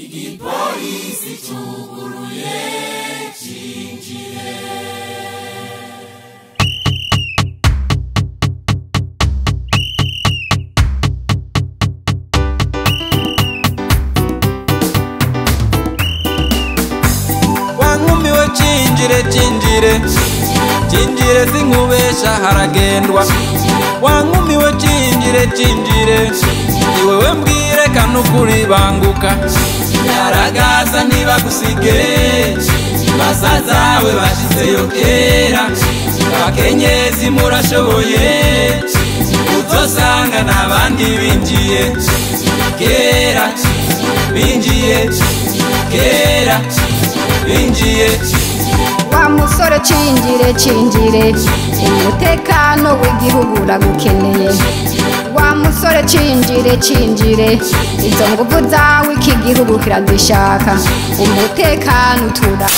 Igipolisi cuguruye cinjire. Wankumiwe cinjire cinjire cinjire, sinkubesha haragendwa. Wankumiwe cinjire cinjire, ni wewe mbwire kanukuri banguka nyaragaza ntibagusige. Basazawe bashizeyo kera, abakenyezi murashoboye, uzosanga n'abandi binjiye kera, binjiye kera, binjiye. Wa musore, cinjire cinjire, umutekano w'igihugu uragukeneye. Wa musore, cinjire cinjire, izo nguvu zawe iki gihugu kirazishaka, umutekano utura.